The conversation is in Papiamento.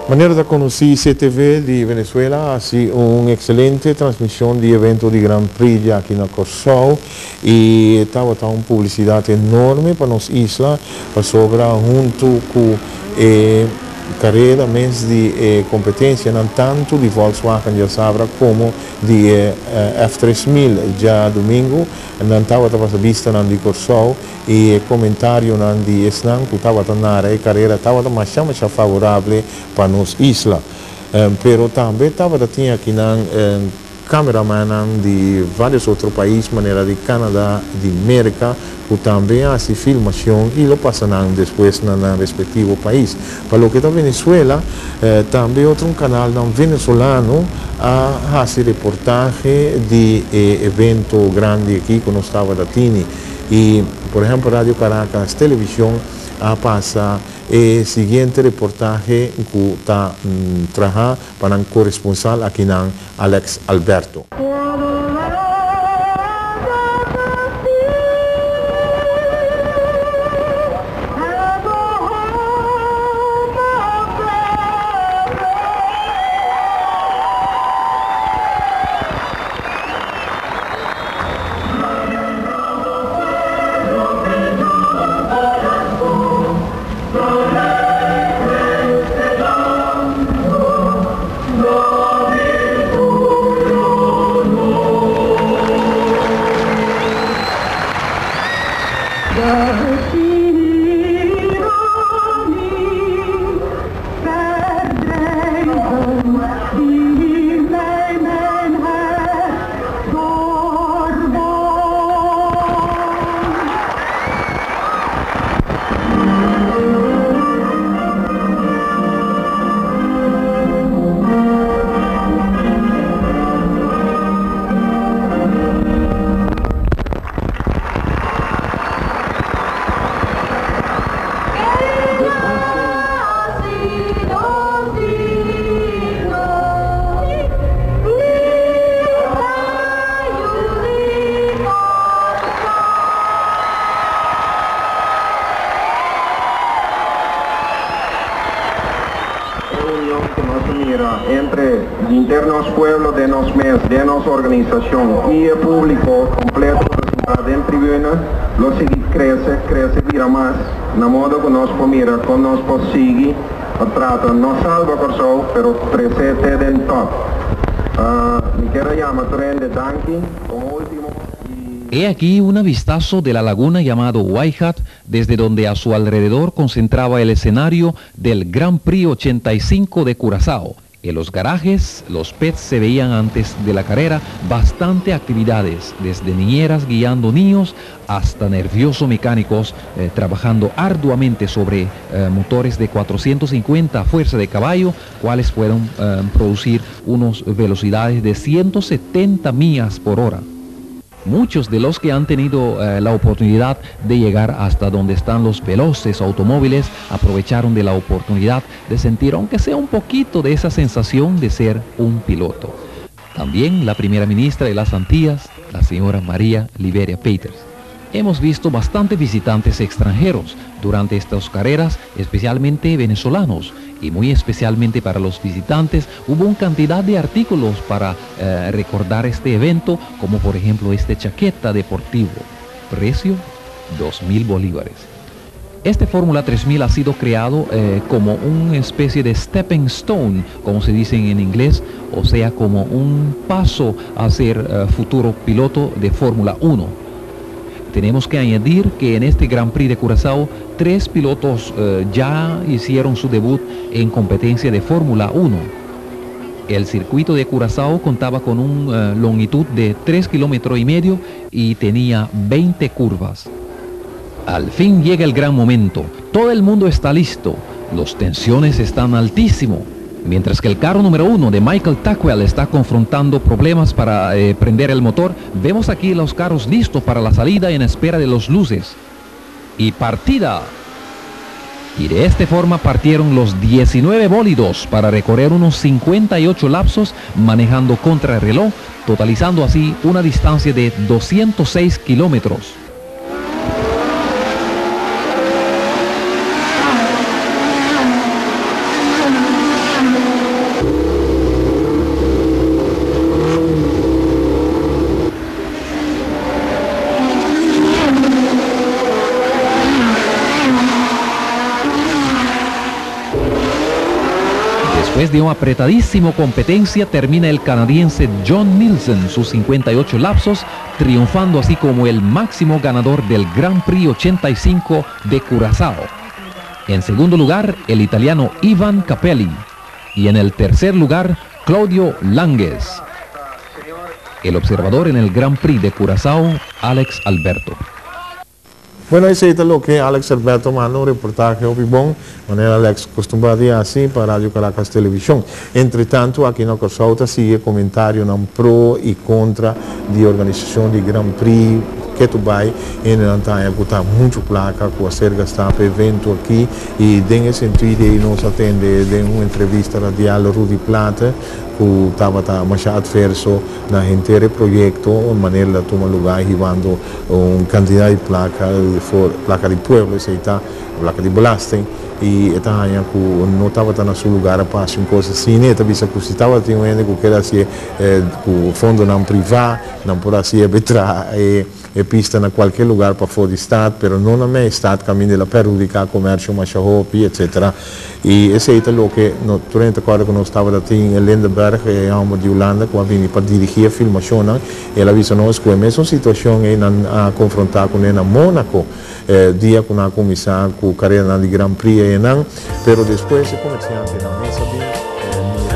Manera ta konosí CTV di Venezuela a hasi un ekselente transmishon di evento di Grand Prix djaki na Kòrsou i tabata un publisidat enorme pa nos isla pasobra huntu ku e kareda mes di e kompetensianan tantu di Volkswagen djasabra komo di e F 3000 djadumingu nan tabata pasa bistanan di Kòrsou i e komentarionan di esnan ku tabata nara e karera tabata masha masha favorable pa nos isla. Pero tambe tabata tin akinan cameramannan di varios otro pais manera di Canada, di Merca cu tambe a haci filmacion y lo pasa nan despues na nan respectivo pais. Pa loke ta Venezuela, tambe otro canalnan venezolano a haci reportahe di e evento grandi aki cu nos tabata tini. Y por ehempel Radio Caracas Television a pasa e siguiente reportahe cu ta traha pa nan coresponsal akinan Alex Alberto. E union ku nos a mira entre henter nos pueblo den nos mes, den nos organisashon i e públiko kompleto ku ta sintá den tribuna lo sigui krese, krese bira mas, na modo ku nos por mira kon nos por sigui pa trata no salba Kòrsou pero tres'é te den tòp. Mi kier a yama tur hende danki komo último i. He aquí una vistazo de la laguna llamado Waaigat desde donde a su alrededor concentraba el escenario del Grand Prix 85 de Curazao. En los garajes, los pets se veían antes de la carrera bastante actividades, desde niñeras guiando niños hasta nerviosos mecánicos eh, trabajando arduamente sobre eh, motores de 450 fuerza de caballo, cuales pueden eh, producir unas velocidades de 170 millas por hora. Muchos de los que han tenido eh, la oportunidad de llegar hasta donde están los veloces automóviles aprovecharon de la oportunidad de sentir, aunque sea un poquito, de esa sensación de ser un piloto. También la primera ministra de las Antillas, la señora María Liberia Peters. Hemos visto bastante visitantes extranjeros durante estas carreras, especialmente venezolanos, y muy especialmente para los visitantes hubo una cantidad de artículos para eh, recordar este evento, como por ejemplo este chaqueta deportivo. Precio 2.000 bolívares. Este Fórmula 3000 ha sido creado eh, como una especie de stepping stone, como se dice en inglés, o sea, como un paso a ser eh, futuro piloto de Fórmula 1. Tenemos que añadir que en este Grand Prix de Curazao, tres pilotos eh, ya hicieron su debut en competencia de Fórmula 1. El circuito de Curazao contaba con una longitud de 3 kilómetros y medio y tenía 20 curvas. Al fin llega el gran momento. Todo el mundo está listo. Las tensiones están altísimo. Mientras que el carro número uno de Michael Tackwell está confrontando problemas para eh, prender el motor, vemos aquí los carros listos para la salida en espera de los luces. Y partida. Y de esta forma partieron los 19 bólidos para recorrer unos 58 lapsos manejando contra el reloj, totalizando así una distancia de 206 kilómetros. Después de una apretadísima competencia, termina el canadiense John Nielsen sus 58 lapsos, triunfando así como el máximo ganador del Grand Prix 85 de Curazao. En segundo lugar, el italiano Ivan Capelli. Y en el tercer lugar, Claudio Langes. El observador en el Grand Prix de Curazao, Alex Alberto. Bueno, esey ta loke Alex Alberto a manda un reportahe hopi bon, manera Alex acostumbra di haci pa Radio Caracas Television. Entre tanto, aki na Corsou ta sigui comentarionan pro y contra di organisacion di Grand Prix cu bay y ta cu mucho placa cu a ser gasta pa e evento aki y den e sentido nos a tende den un entrevista radial Rudy Plata cu tabata mas adverso na henter proyecto, manera a tuma luga hibando un cantidad di placa, placa di pueblo, esey ta placa di belasting y ta haya cu no tabata na su luga pa un cos asina, ta bisa cu si tabatin un hende cu kier haci cu fondonan priva, nan por asina betra e pista na cualkier luga pafo di stad, pero no na mes stad caminda el a perhudica comercio mas hopi, etc. Y esey ta loke no tur ta corda cu nos tabata tin Lindenberg, homber di Hulanda, cu a bini pa dirigi e filmacion, el a bisa nos cu e mesun situacion ey nan a confronta cu na Monaco, dia cu nan a cuminsa cu carera di Grand Prix nan, pero despues e comerciantenan mes a bin.